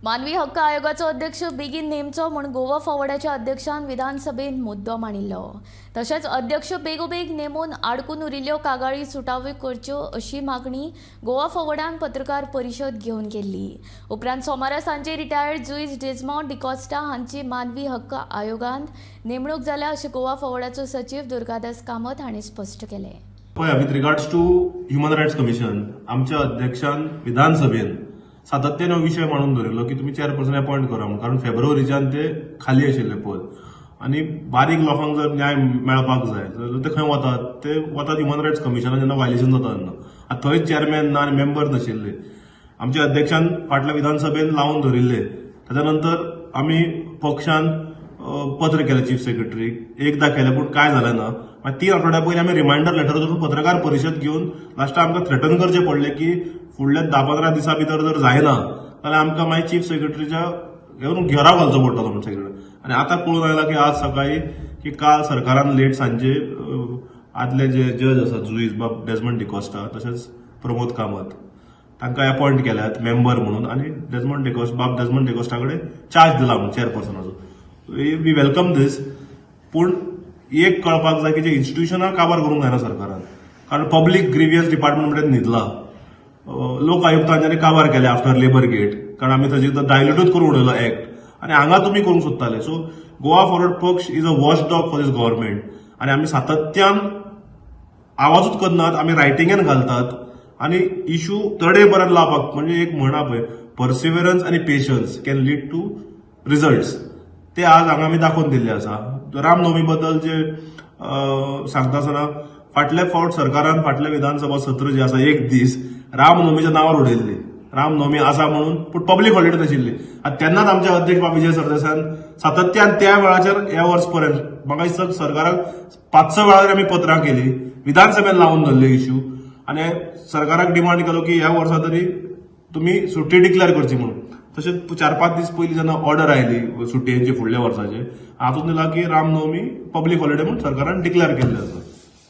मानवी हक्क आयोगाचो अध्यक्ष बेगीन नेमचो म्हूण गोवा फॉवर्डाच्या अध्यक्षान विधानसभेंत मुद्दो मांडिल्लो. तशेंच अध्यक्ष बेगोबेग नेमून आडकून उरिल्ल्यो कागाळी सुटाव्यो करच्यो अशी मागणी गोवा फॉवर्डान पत्रकार परिशद घेवन केल्ली. उपरांत सोमारा सांजे रिटायर्ड जुईज डेजमॉन्ड डिकॉस्टा हांची मानवी हक्क आयोगांत नेमणूक जाल्या अशें गोवा फॉवर्डाचो सचीव दुर्गादास कामत हांणी स्पश्ट केलें. पळय, with regards to Human Rights Commission, आमच्या अध्यक्षान विधानसभेन सातत्यान हो विशय मांडून दवरिल्लो की तुमी चेअरपर्सन अपॉयंट करा म्हणून, कारण फेब्रुवारीच्यान ते खाली आशिल्ले पद आनी बारीक लोकांक जर न्याय मेळपाक जाय जाल्यार ते खंय वतात? ते वतात ह्युमन रायट्स कमिशनान जेन्ना व्हायलेशन जाता तेन्ना. आतां थंय चेअरमॅन ना आनी मेंबर नाशिल्ले. आमच्या अध्यक्षान फाटल्या विधानसभेन लावन धरिल्ले. ताच्या नंतर आमी पक्षान पत्र केलें चीफ सेक्रेटरीक. एकदां केलें, पूण कांय जालें ना. मागीर 3 आठवड्या पयलीं आमी रिमायंडर लेटर धरून पत्रकार परिशद घेवन लास्टाक आमकां थ्रेटन करचें पडलें की फुडल्या 10-15 दिसां भितर जर जायना जाल्यार आमकां मागीर चीफ सेक्रेटरीच्या घेवन घेराव घालचो पडटलो म्हणून सेक्रेटरी. आनी आतां कळून आयलां की आज सकाळी की काल सरकारान लेट सांजे आदले जे जज आसा, जुईज बाब डेजमंड डिकॉस्टा तशेंच प्रमोद कामत, तांकां अपॉयंट केल्यात मेंबर म्हणून आनी डेजमंड डिकॉस्ट बाब डेजमंड डिकॉस्टा कडेन चार्ज दिला म्हणून चेअरपर्सनाचो. We welcome this, पूण एक कळपाक जाय की जे इन्स्टिट्युशनां काबार करूंक जायना सरकारान, कारण पब्लीक ग्रिवियन्स डिपार्टमेंट म्हणजे न्हिदला. लोक आयुक्तांनी काबार केले आफ्टर लेबर गेट, कारण आमी थंय डायल्यूटूच करून उडयलो एक्ट आनी हांगा तुमी करूंक सोदताले. सो गोवा फॉरवर्ड पक्ष is a watch dog for this government आनी आमी सातत्यान आवाजूच करनात, आमी रायटिंगेन घालतात आनी इशू तडे पर्यंत लावपाक. म्हणजे एक म्हणा पळय, पर्सिविरन्स आनी patience can lead to results. ते आज हांगा आमी दाखोवन दिल्ले आसा. रामनवमी बद्दल जे सांगता आसतना, फाटले फावट सरकारान फाटले विधानसभा सत्र जे आसा, एक दीस रामनवमीच्या नांवार उडयल्ली, रामनवमी आसा म्हणून, पूण पब्लीक हॉलिडे नाशिल्ली. आनी तेन्नाच आमचे अध्यक्ष बाब विजय सरदेसायान सातत्यान त्या वेळाचेर ह्या वर्स पर्यंत, म्हाका दिसता, सरकाराक पांच स वेळार आमी पत्रां केली, विधानसभेन लावन धरले इश्यू आनी सरकाराक डिमांड केलो की ह्या वर्सा तरी तुमी सुट्टी डिक्लेअर करची म्हणून. तशेंच 4-5 दीस पयलीं जेन्ना ऑर्डर आयली सुटयेंची फुडल्या वर्साचे, हातूंत दिला की रामनवमी पब्लीक हॉलिडे म्हणून सरकारान डिक्लेअर केल्लें आसा.